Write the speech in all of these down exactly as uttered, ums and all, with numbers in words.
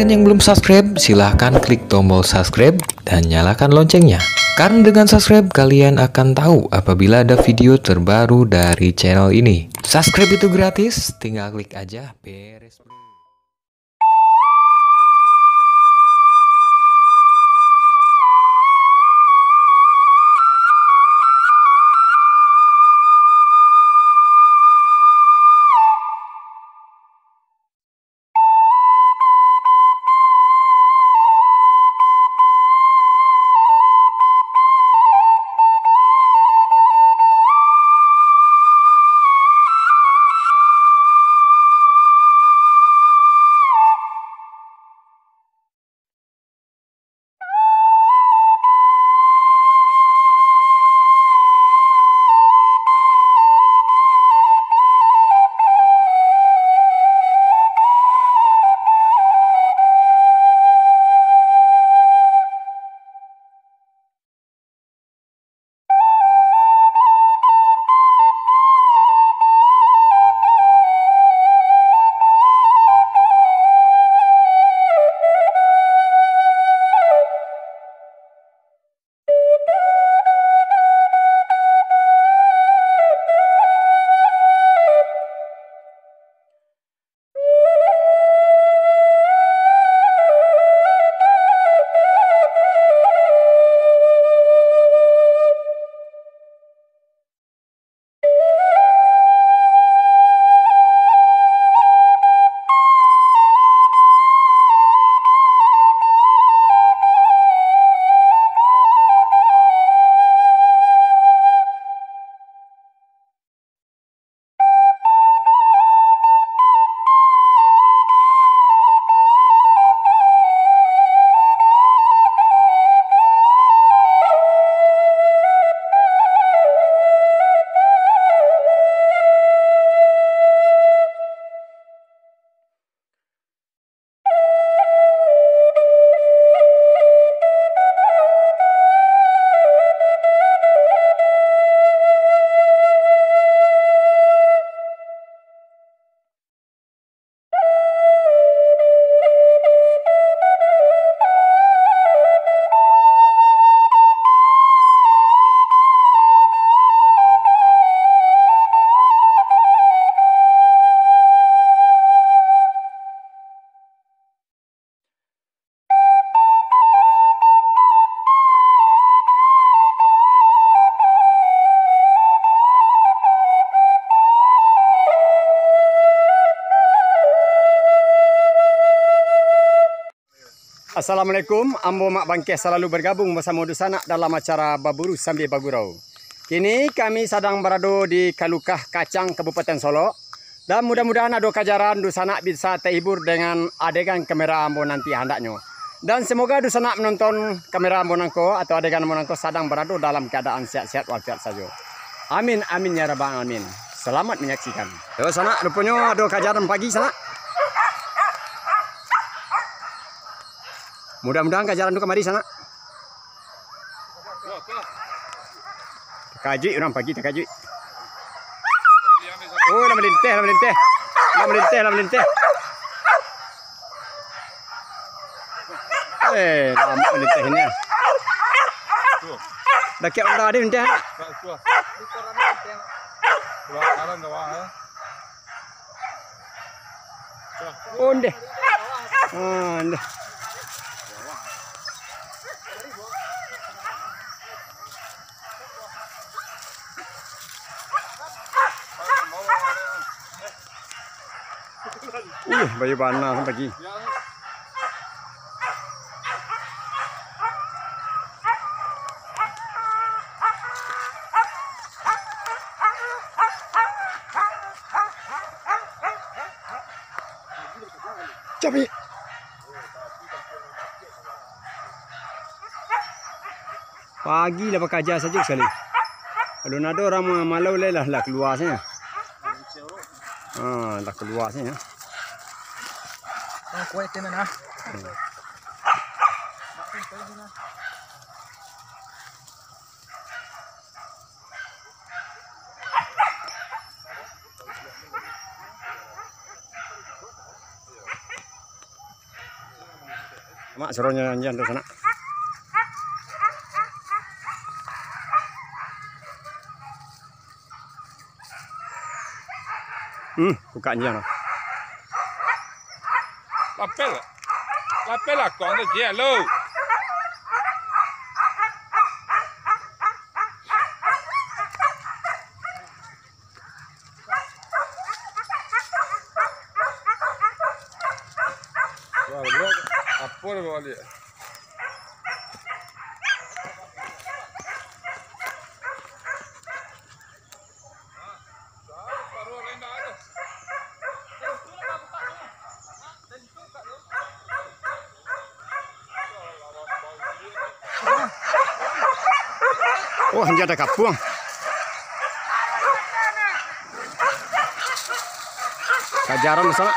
Dan yang belum subscribe, silahkan klik tombol subscribe dan nyalakan loncengnya. Karena dengan subscribe, kalian akan tahu apabila ada video terbaru dari channel ini. Subscribe itu gratis, tinggal klik aja, beres, bro. Assalamualaikum, ambo Mak Bangkeh salalu bergabung basamo dunsanak dalam acara Baburu Sambia Bagurau. Kini kami sadang barado di Kalukah Kacang, Kabupaten Solok. Dan mudah-mudahan ado kajaran dunsanak bisa tahibur dengan adegan kamera ambo nanti handaknyo. Dan semoga dunsanak manonton kamera ambo nangko atau adegan ambo nangko sadang barado dalam keadaan sehat-sehat walafiat sajo. Amin, amin, ya rabbal alamin. Selamat menyaksikan. Yo, sanak, ruponyo ado kajaran pagi, sanak. Mudah-mudahan kajaran tu kamari, sanak. Takajuik urang pagi, takajuik. Oh, lah malinteh, lah malinteh. Lah malinteh, lah malinteh. Eh, lah malinteh ini. Dakek onda dia malinteh. Ondeh. Ah, ondeh. Uh, bayu bana pagi. Cabi. Pagi lah bakaja sajo sakali. Alun ado urang ma-, malau lai lah, lah kalua sajo. Ha, lah kalua sajo. Kuaik tenan, ah. Hmm. Mak suruahnyo anjiang tu sanak. Hmm, buka anjiang tu. Lapeh lah. Lapeh lah kau tu, Cik, lo. Wah, apo dah baliak? Oh, anjiang takapuang. Kajaran sanak.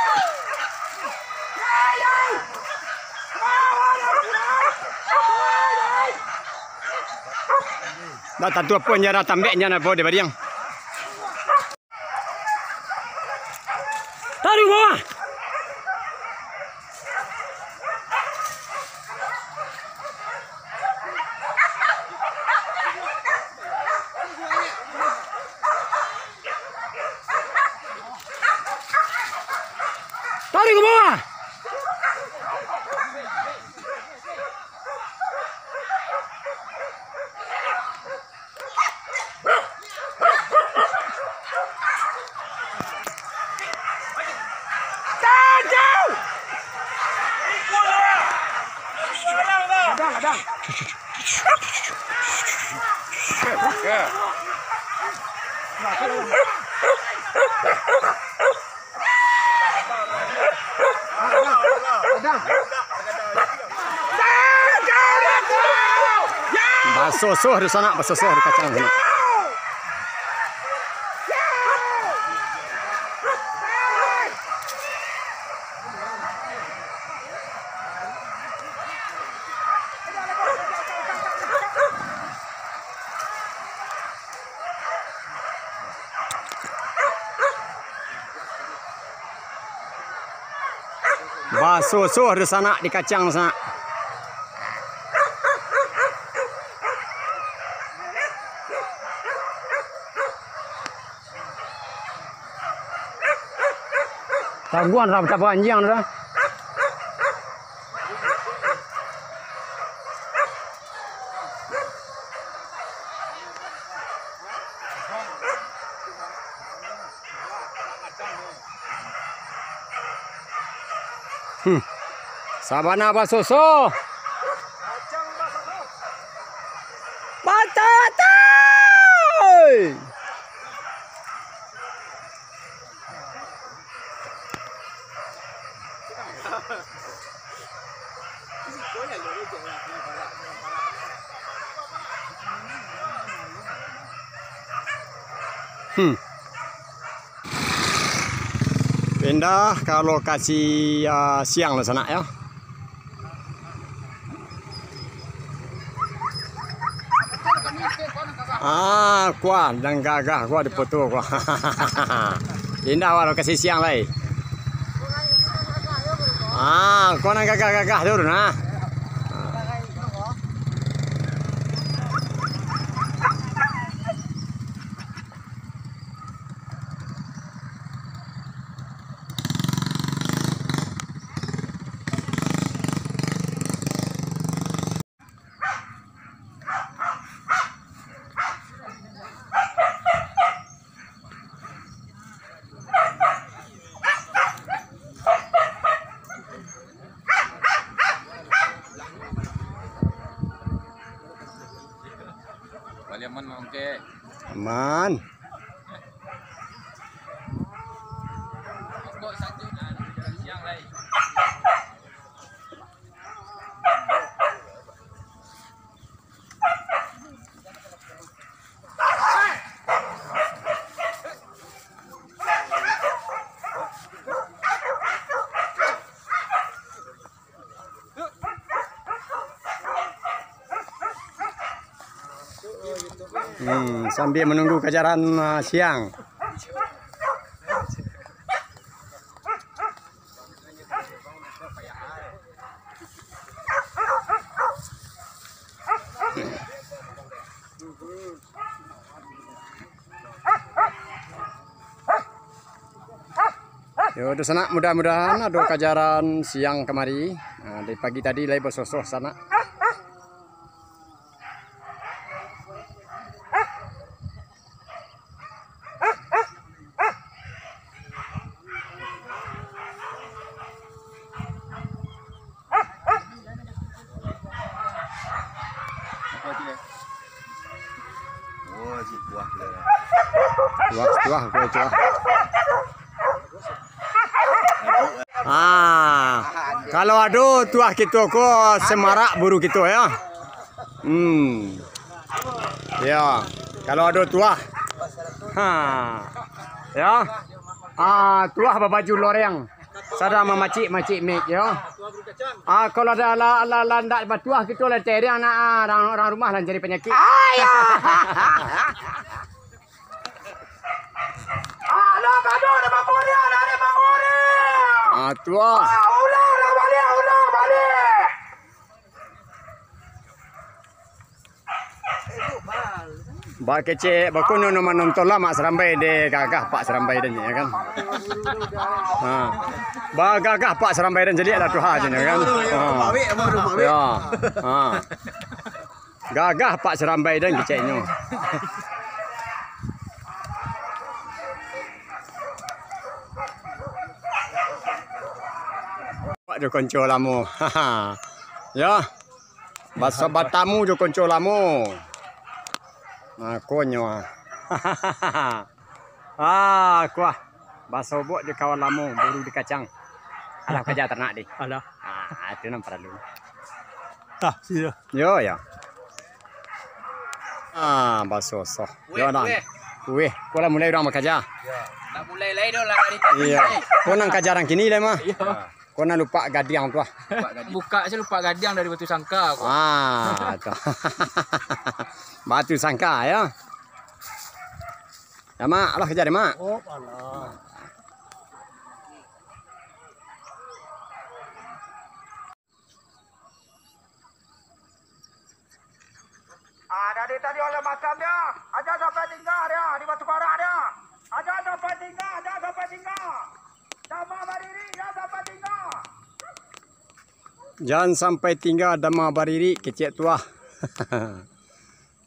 Ndak tantu apo anjiang, tambek anjiang apo di badiang. Taruih bawah. Taruih ka bawah. Basosoh di sanak, basosoh di kacang sanak. Basosoh di sanak, di kacang sanak. Taguan lah, taguan anjiang tu dah. Hmm. Sabana basosoh. Patah, patah! Hmm. Pindah ka lokasi, ah, siang lah sanak, yo. Ah, kuah, nan gagah, kuah dipoto, kuah. Indak, wah, lokasi siang lai. Ah, kuah nan gagah-gagah tu, nah. Baliak aman, Mak Ungkek. Aman. Hmm, sambil menunggu kajaran, ah, siang. Yo, dunsanak, mudah-mudahan ado kajaran siang kamari. Nah, dari pagi tadi lai basosoh sanak. Tuah, tuah, tuah, tuah. Ah, kalau ado tuah kito ko, semarak buru kito, yo. Hmm. Yo, kalau ado tuah. Ha. Yo. Ah, tuah babaju loreng. Sadang mamacik-macik mik, yo. Ah, kalau ado lah, lah, lah ndak batuah kito lah, terang nak, ah, urang, urang rumah lah jadi panyakik. Alah, gaduh, dah bangun dia, dah, dah bangun dia. Ah, tuah. Ah, ulang dah baliak, ulang baliak. Bakecek, bakonyo no manonton lah, Mak Serambai deh, gagah Pak Serambai dan, yo kan. Ha. Bagagah Pak Serambai dan, caliak lah tuah je, yo kan. Ha. Yo. Ha. Gagah Pak Serambai dan keceknyo. Pak jo konco lamo. Yo. Baso batamu jo konco lamo. Makonyo. Ah, kuah. Basobok jo kawan lamo, buru di kacang. Alah, kaja taranak deh. Alah. Ah, itu nan paralu. Ah, siya. Yo, yo. Ah, basosoh. Weh, yo, nah. Weh. Weh, ko lah mulai urang bakaja. Yo. Nak mulai lai doh lah dari tadi. Iyo. Ko nan kaja rang kini lai mah. Iyo. Ko nan lupak gadiang tu ah. Lupak gadiang. Buka se lupak gadiang dari batu sangka ko. Ah, tu. Batu sangka, yo. Ya, Mak. Alah, kaja deh, Mak. Oh, alah. Ah, dari tadi oleh macam dia. Aja sampai tinggal dia di batu bara dia. Aja sampai tinggal, aja sampai tinggal. Dama bariri, aja sampai tinggal. Jan sampai tinggal dama bariri, kecek tuah.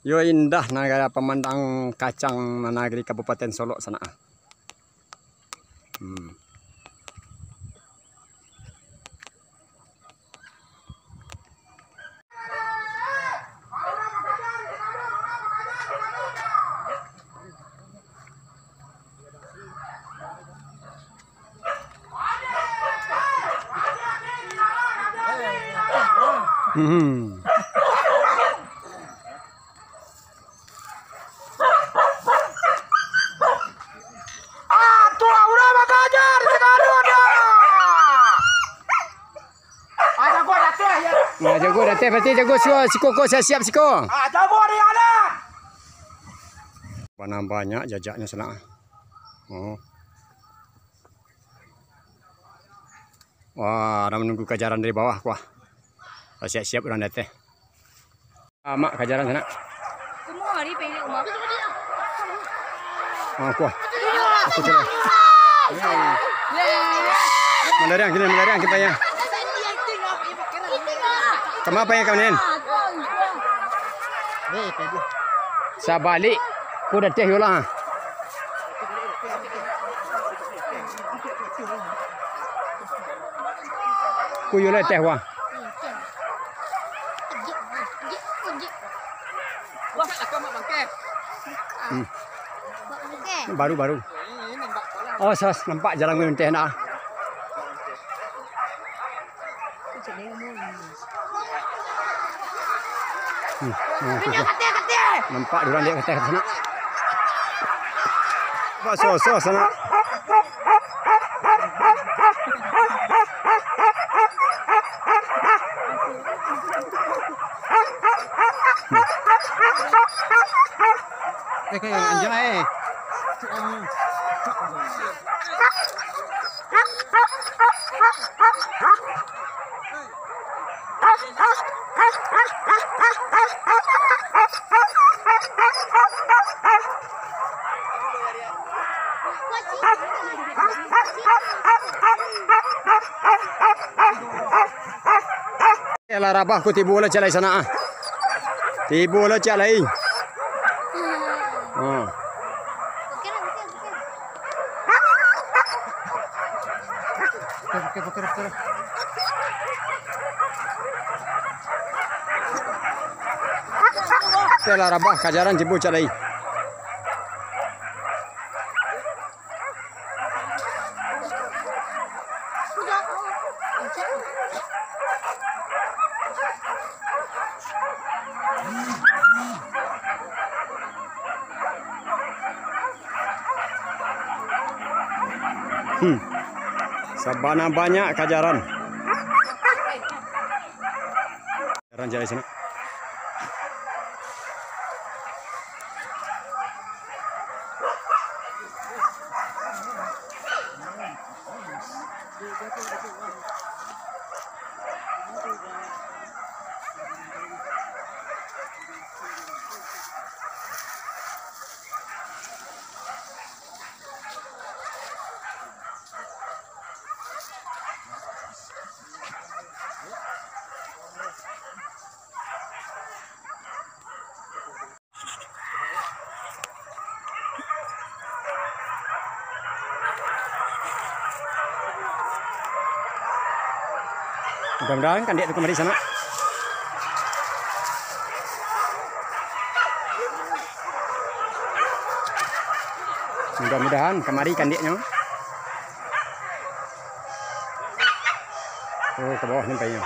Yo, indah nagara pamandang kacang nagari Kabupaten Solok sanak. Hmm. Hmm. Ah, tu lah, urang bakaja di tangah ado dah. Ah, jago dateh, ya. Nah, jago dateh, berarti jago siko, siko ko, siap-siap siko. Ah, jago di alah. Bana banyak jajaknyo sanak. Oh. Wah, urang manunggu kajaran dari bawah, kuah. Siap-siap urang dateh. Ah, Mak, kajaran sanak. Semua hari pendek rumah. Ah, kuah. Aku cakap. Malariang, kini malariang kita ya. Kama apa yang kau nin? Sabalik. Ku dateh yo lah. Ku yo lah teh wah. Hmm. Baru, baru. Oh, sas, nampak jalan ngun teh nah. Hmm, hmm, hmm. Nampak durang dek kateh sanak. Nampak soso sanak. Eh, kayak anjing eh. Yalah, rabah ko tibo lah ciek lai sanak ah. Tibo lah ciek lai. Ha. Yalah, rabah kajaran tibo ciek lai. Hmm. Sabana banyak kajaran. Jarang cari sini. Mudah-mudahan kandiak tu kamari sanak. Mudah-mudahan kamari kandiaknyo. Oh, ka bawah sampai nyo.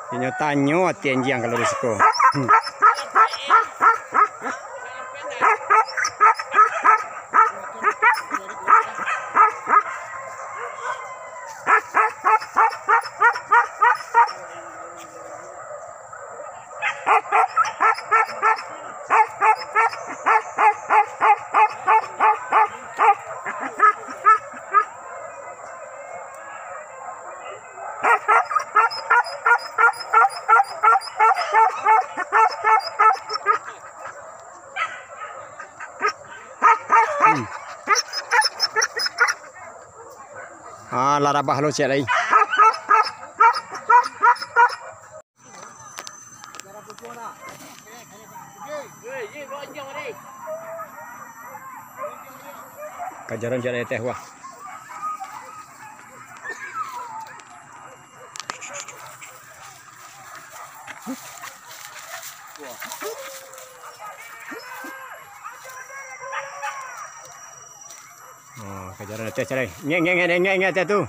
Inyo tanyo ati anjiang kalau di siko. Hmm. Hmm. Ah, lah rabah lo ciek lai. Kajaran ciek lai teh, wah. Oh, kajaran ateh, carai. Ngek, ngek, ngek, ngek, ngek, ateh tu.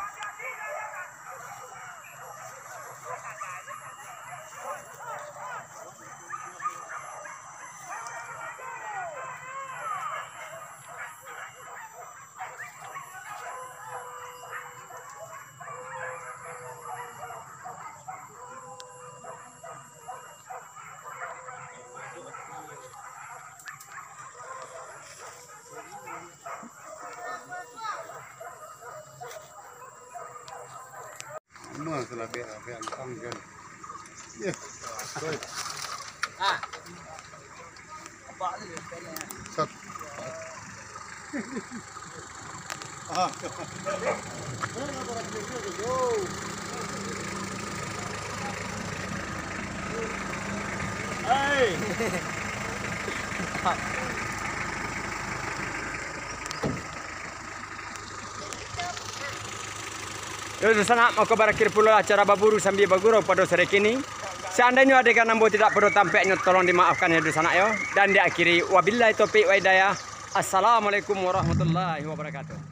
Mah salah beak, beak angkang kan. Ya. Sat. Ah. Hai. Yo, dunsanak, mako barakhir pulo acara baburu sambia bagurau pado sore kini. Seandainyo adegan ambo tidak pado tampeknyo, tolong dimaafkan yo, dunsanak yo. Dan diakhiri, wabillahi taufik wa hidayah. Assalamualaikum warahmatullahi wabarakatuh.